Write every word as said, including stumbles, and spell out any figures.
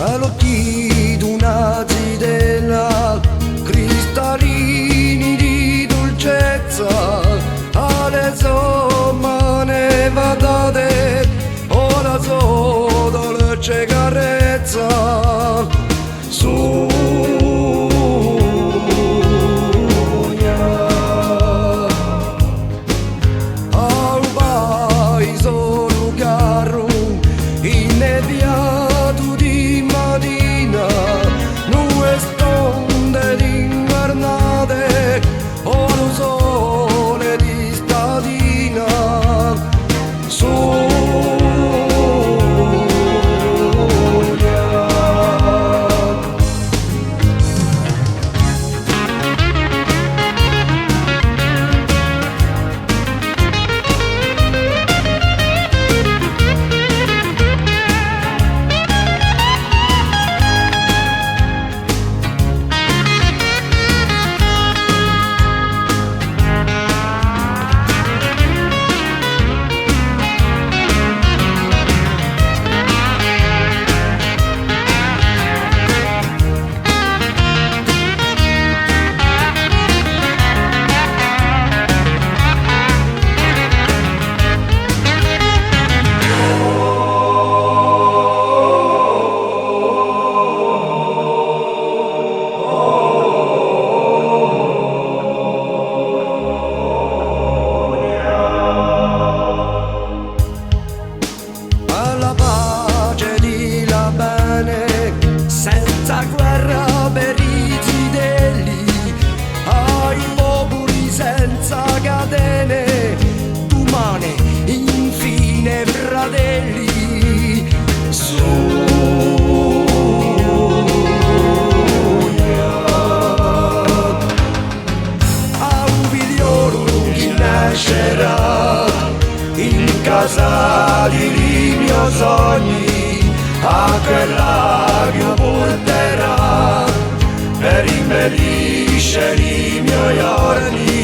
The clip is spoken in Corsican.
À l'ochji d'una zitella, cristallini di dulcezza, à le so mane fà date, o la so dolce carezza. Sogna à u paese lu carru, inneviatu di matina, nuvole stonde d'inguarnate, o lu sole di statina. Sogna. À la pace di l'avvene, senza guerra per i zitelli, à i populi senza catene, dumane infine fratelli. Sogna à u figliolu chì nascerà in casa di li mio sogni, à quella chì u purterà per imbellisce li mio ghjorni.